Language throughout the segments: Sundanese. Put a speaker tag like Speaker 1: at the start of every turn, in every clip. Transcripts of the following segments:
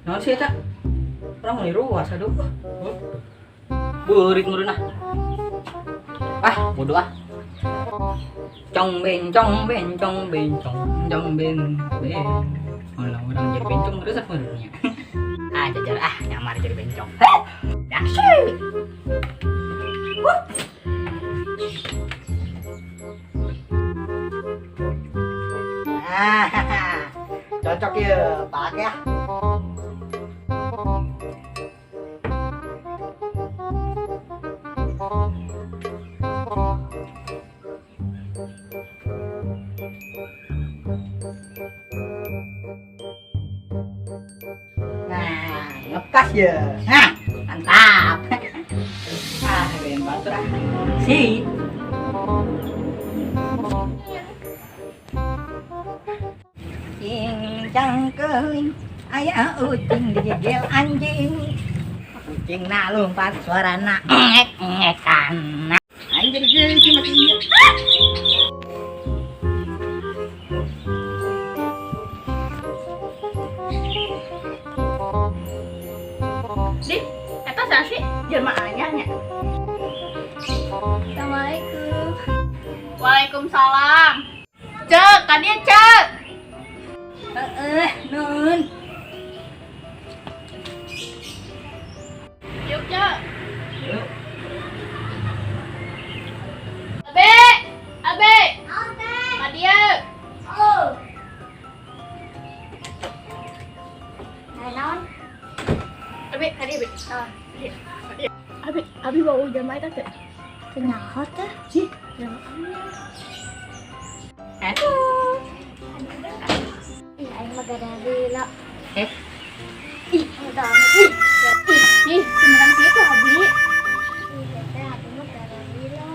Speaker 1: Naon sih eta? Urang meuli ruas, aduh. Beurit meureun ah. Ah, bodoh ah. Cong bencong bencong bencong cong ben ben. Ulang urang jadi bencong resep meureunnya. Ah, jajar ah, nyamar jadi bencong. Heh. Dahsyat.
Speaker 2: Ah, cocok ya, pakai ya. Nah, ngepas ya. Hah, mantap.
Speaker 1: Ah, gayang batur ah. Si.
Speaker 2: Cincang keling, aya ucing digigil anjing. Ucing na lompat suarana ngek ngekan. Aing jadi geulis mah ieu.
Speaker 3: Di, eta saha sih? Jelema anyar nya.
Speaker 4: Assalamualaikum.
Speaker 3: Waalaikumsalam. Cek, ka dieu, Cek.
Speaker 2: Heeh, nun.
Speaker 3: Yuk, Cek.
Speaker 1: Yuk.
Speaker 3: Abe, Abe. Ka dieu.
Speaker 4: Oh. Nah, naon?
Speaker 3: Abe, ka dieu, Be. Ah, dieu. Abe, Abi bawa jelema eta teh.
Speaker 4: Teu nyaho teh.
Speaker 3: Ih, jelema anyar.
Speaker 1: Aduh.
Speaker 4: Ih, aing mah gada lila.
Speaker 1: Eh.
Speaker 4: Ih, udah. Ih,
Speaker 3: Ih, cuman kitu Abi.
Speaker 4: ih, teh abi mah gada lila.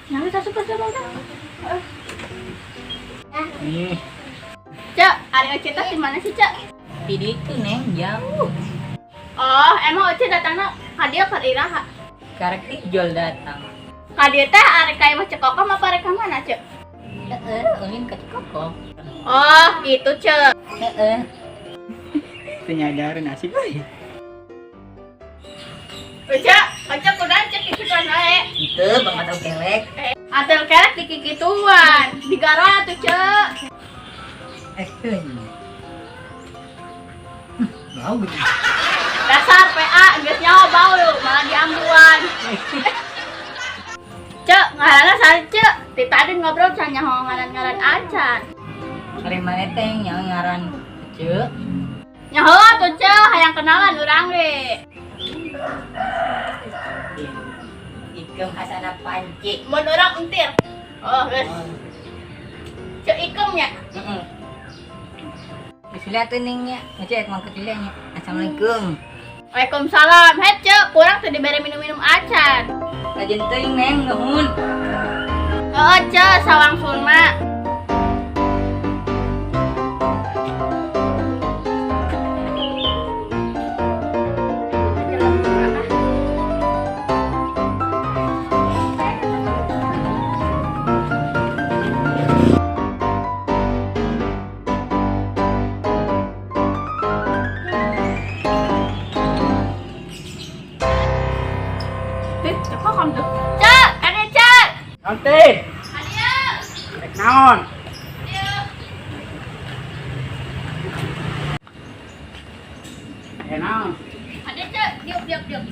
Speaker 3: Nah, bisa suka sama udah.
Speaker 4: Ah,
Speaker 1: Ih,
Speaker 3: Cek, ari Oce teh di mana sih, Cek?
Speaker 1: di ditu Neng jauh.
Speaker 3: Oh, emang Oce datangna ka dieu keur iraha?
Speaker 1: Karek ijol datang.
Speaker 3: Ka dieu teh arek ka imah Cek Kokom apa arek ka mana, Cek?
Speaker 1: Heeh, ulin ka Cikokom.
Speaker 3: Oh, gitu, Cek.
Speaker 1: Heeh. Teu nyadareun asik euy.
Speaker 3: Oce, Oce kunaon Cek kikituan wae.
Speaker 1: Henteu, bang atau kelek.
Speaker 3: Atel kelek dikikituan, digara atuh, Cek.
Speaker 1: Eh, euy. Bau gitu.
Speaker 3: Dasar PA geus nyawa bau malah diambuan. Cek, ngaranna saha, Cek? Ti tadi ngobrol can nyaho ngaran-ngaran acan.
Speaker 1: Ari maneh teh nyaho ngaran Cek.
Speaker 3: Nyaho atuh, Cek, hayang kenalan urang ge.
Speaker 1: Ikem Hasana Panci.
Speaker 3: Mun urang entir. Oh, geus. Cek Ikem nya.
Speaker 1: Heeh. Bismillah tuh Ning nya. Ngecek mang kecilnya nya. Assalamualaikum.
Speaker 3: Waalaikumsalam. Hei, Cek, kurang teu dibere minum-minum acan.
Speaker 1: Kajen teuing Neng, nuhun.
Speaker 3: Heeh, Cek, sawangsulna. Cek Kokom tuh. Cek, ada Cek.
Speaker 2: Nanti.
Speaker 3: Ada.
Speaker 2: Rek naon? Eh naon?
Speaker 3: Ada Cek, diuk diuk diuk.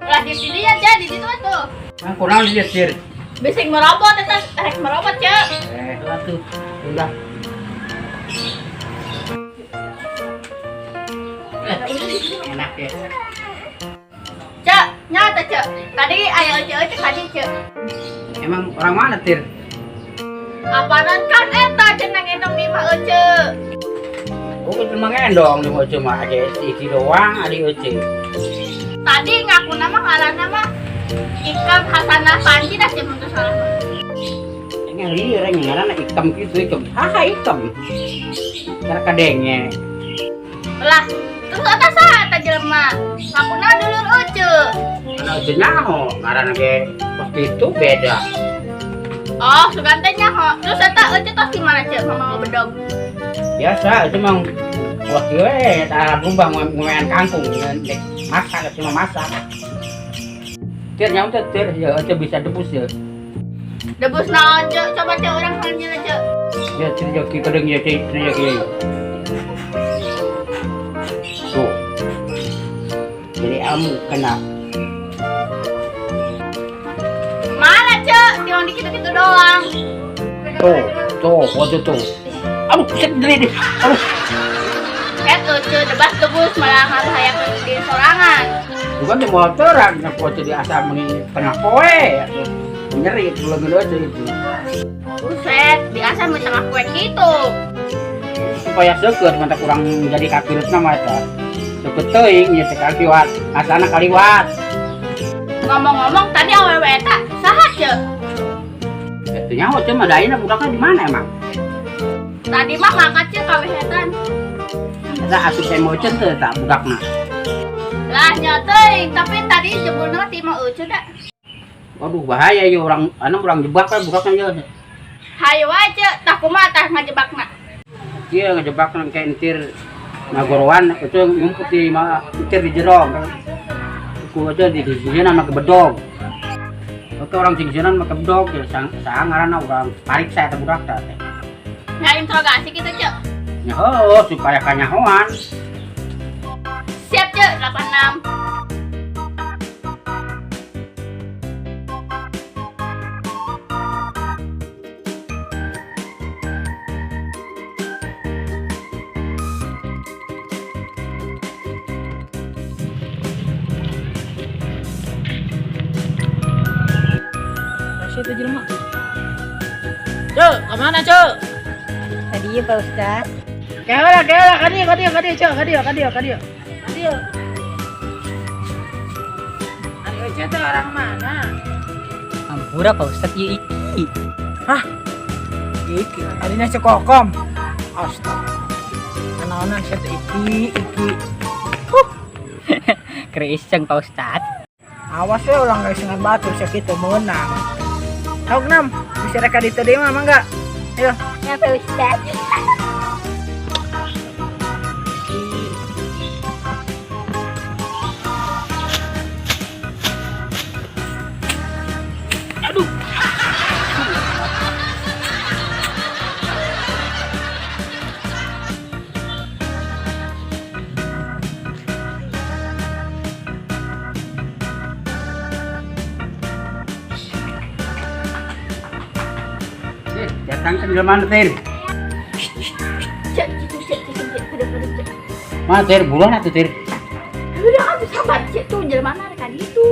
Speaker 3: Lah di sini ya, Cek, di situ tuh.
Speaker 2: Mang kunaon di dieu?
Speaker 3: Bising merobot eta rek merobot, Cek.
Speaker 2: Eh, lah tuh. Udah. Enak ya.
Speaker 3: Cek, nyata Cek. Tadi aya Ece-ece tadi Cek.
Speaker 2: Emang orang mana, Tir?
Speaker 3: Apanan kan eta cenah ngendong di imah Ece.
Speaker 2: Oh, cuma ngendong di imah Ece mah aja iki doang adi Ece.
Speaker 3: Tadi ngaku nama ngaranna mah Ikam Hasanah Panji dah mun teu salah mah.
Speaker 2: Ini lieur ngaranna Ikam kitu Ikam. Haha Ikam. Cara kadenge.
Speaker 3: Lah, terus eta saha eta jelema? Ngakuna dulur Ece.
Speaker 2: Mana Ece nyaho ngaranna ge pas kitu beda.
Speaker 3: Oh, sugan teh nyaho. Terus eta eueuh tos di mana ceu mama bedog?
Speaker 1: Biasa itu mah wah kieu we eta berubah ngomean kangkung dek masak cuma masak. Tir nyaho teh tir ya teu bisa debus ya.
Speaker 3: Debus naon ceu? Coba ceu urang hanjeuna ceu.
Speaker 1: Ya tir ya kieu kedeung ya tir ya kieu. Tuh. Jadi amu kena.
Speaker 3: Mana ceu? Tiong dikit-dikit doang.
Speaker 1: Tuh, tuh, waktu tuh. Aduh, pusat diri deh. Aduh.
Speaker 3: Eta ceu debas debus malah ngabahayakeun diri sorangan.
Speaker 1: Bukan di motoran, nah poe di asa meni tengah poe. Nyeri bulan aja itu.
Speaker 3: Buset, di asa meni tengah poe kitu.
Speaker 1: Supaya seukeut mantap kurang jadi kapireutna mah eta. Seukeut teuing nya teh kaliwat, asana kaliwat.
Speaker 3: Ngomong-ngomong tadi awewe eta saha ceu?
Speaker 1: Eta nyaho ceu mah daina budakna di mana emang?
Speaker 3: Tadi mah mangkat ceu kawehetan.
Speaker 1: Eta asup emoceun teu eta budakna.
Speaker 3: Lah nya teuing, tapi tadi jebulna ti mah euceun da.
Speaker 1: Waduh bahaya ieu urang anu urang jebak we budakna ieu.
Speaker 3: Hayu wae ceu, tah kumaha tah ngajebakna?
Speaker 1: Ieu ngajebakna ke entir nagoroan itu ngumpet di mah entir di jero. Ku aja di sisieuna make bedog. Oke orang sisieuna make bedog ya sang ngaranna urang pariksa eta budak teh.
Speaker 3: Nya interogasi kitu ceu.
Speaker 1: Ya heuh supaya kanyahoan.
Speaker 3: Siap ceu 86.
Speaker 5: Masih itu jelema. Ceu, kemana ceu?
Speaker 2: Tadi ya Pak Ustad.
Speaker 5: Keula, keula, kadieu, kadieu, kadieu, ceu, kadieu, kadieu, kadieu. Kadieu. Ari Ece teh orang mana?
Speaker 1: Ampura Pak Ustad ieu iki.
Speaker 5: Hah? Iki, adina si Kokom. Astaga. Anaonan sia teh iki, iki.
Speaker 1: Keur iseng Pak Ustad.
Speaker 5: Awas we ulah ngaisengan batur sia kitu meunang. Hauk nam, bisa reka ditu deui mah mangga. Ayo.
Speaker 4: Ya Pak Ustad.
Speaker 1: Aduh. Datang ke mana, Tir?
Speaker 3: Cek, cek, cek, cek, cek, udah, udah, cek.
Speaker 1: Mana, Tir? Buruan atuh, Tir.
Speaker 3: Udah, atuh sabar, cek tuh jelema mana rek ditu.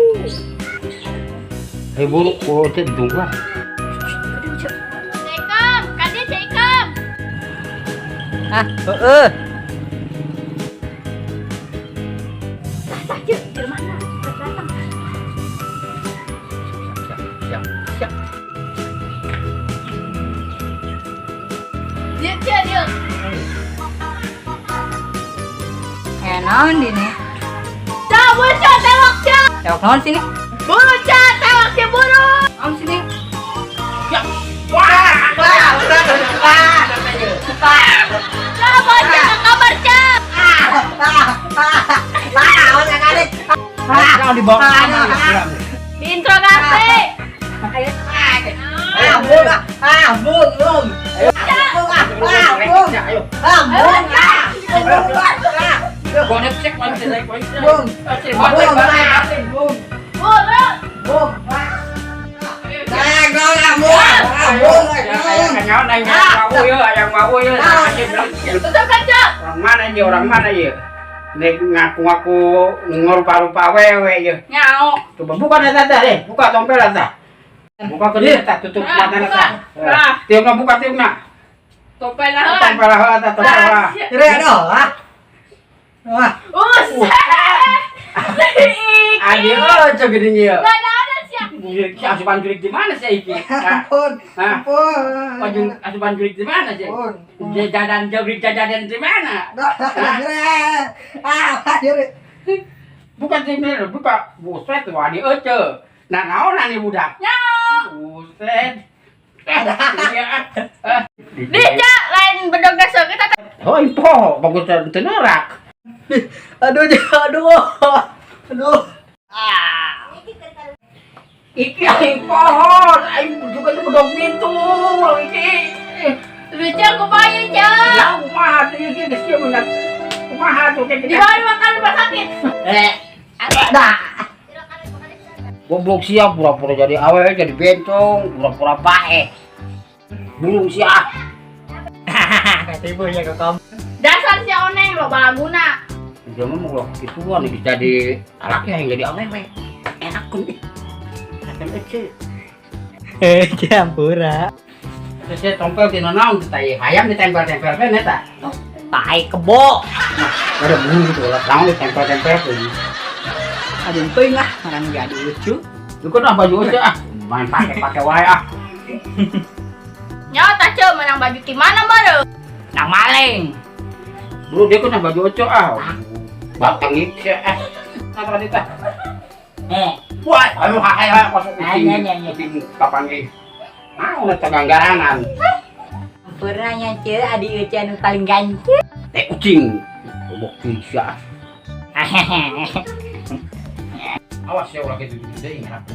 Speaker 1: Buru, buru, cek, ditungguan.
Speaker 3: Aduh, cek. Cek Ikam, ka dieu, Cek Ikam.
Speaker 1: Ah, heeh.
Speaker 3: Tah, tah, cek, jelema mana? Rek datang.
Speaker 1: Siap, siap, siap.
Speaker 3: Dieu, cek, dieu.
Speaker 2: Naon di nih?
Speaker 3: Cak, buru, cak, tewak, cak.
Speaker 2: Tewak naon sini?
Speaker 3: Buru, cak, tewak, cak, buru.
Speaker 2: Naon sini?
Speaker 1: Ya. Wah, wah, udah, udah, wah,
Speaker 3: Cak, buru, cak, ke kamar, cak.
Speaker 1: Wah, dibawa ke mana?
Speaker 3: Diinterogasi.
Speaker 2: Ah, bung, ah, bung, bung. Ah, bung,
Speaker 1: Ayo.
Speaker 2: ah, bung, ah, bung, ah.
Speaker 1: Bonet cek, bonet cek, bonet cek.
Speaker 2: Bung.
Speaker 1: Bung, bung,
Speaker 3: Buru.
Speaker 2: Bung.
Speaker 3: Tutup kan, cak.
Speaker 1: Orang mana ya? Orang mana ya? Nek ngaku-ngaku ngorupa-rupa wewe ya.
Speaker 3: Nyao.
Speaker 1: Coba buka data deh, buka tompel data. Buka ke dia, tutup mata data. Tiupna buka tiupna.
Speaker 3: Tompel lah.
Speaker 1: Tompel lah, tompel lah.
Speaker 2: Kira ada, ah. Wah.
Speaker 3: Buset.
Speaker 1: Aduh, coba gini ya.
Speaker 3: Mana ada sih?
Speaker 1: Si asupan jurik di mana sih iki?
Speaker 2: Ampun. Ampun.
Speaker 1: Asupan jurik di mana sih? Jajanan jurik jajanan di mana?
Speaker 2: Ah, jurik.
Speaker 1: Bukan sih, buka. Buset, wah di ece. Nah, naon nih budak?
Speaker 3: Nyao.
Speaker 1: Buset.
Speaker 3: Di Cak, lain bedog seungit eta.
Speaker 6: Oh, ipo, bagus teu nerak.
Speaker 1: Aduh, aduh. Aduh.
Speaker 6: Iki aing pohon, aing juga di bedog pintu, iki.
Speaker 3: Duh, Cak, kumaha ieu, Cak?
Speaker 6: Ya kumaha tuh iki geus kieu bener. Kumaha tuh kayak
Speaker 3: Dibawa makan rumah sakit.
Speaker 2: Eh, dah.
Speaker 6: Goblok sia pura-pura jadi awewe jadi bencong, pura-pura paeh. Burung sia.
Speaker 1: Katipu ya Kokom.
Speaker 3: Dasar si oneng loba laguna.
Speaker 6: Dia mah mau gituan bisa jadi laki yang jadi awewe. Enak kun ih. Kata ece.
Speaker 1: Eh, campura.
Speaker 6: Terus saya tompel di naon teh hayam ditempel-tempel kan eta.
Speaker 1: Tai kebo.
Speaker 6: Ada burung gitu lah, naon ditempel-tempel tuh.
Speaker 1: Aduh, teuing ah, orang jadi lucu.
Speaker 6: Lu kan ah baju aja ah, main pakai-pakai wae ah.
Speaker 3: Nyawa tah Ceu menang baju ti mana meureun?
Speaker 1: Nang maling.
Speaker 6: Bro, dia kan baju oco ah. Batang itu ah. Kenapa tadi tah?
Speaker 2: Eh,
Speaker 6: Wah, ayo hai hai masuk kucing.
Speaker 2: Ay, ay, ay, ay.
Speaker 6: Kucing kapan ge? Mau na ganggarangan.
Speaker 2: Hampuranya ce, adi Uce anu paling ganteng.
Speaker 6: Teh kucing. Goblok sia. Awas ya ulah gitu gitu deui ngarap.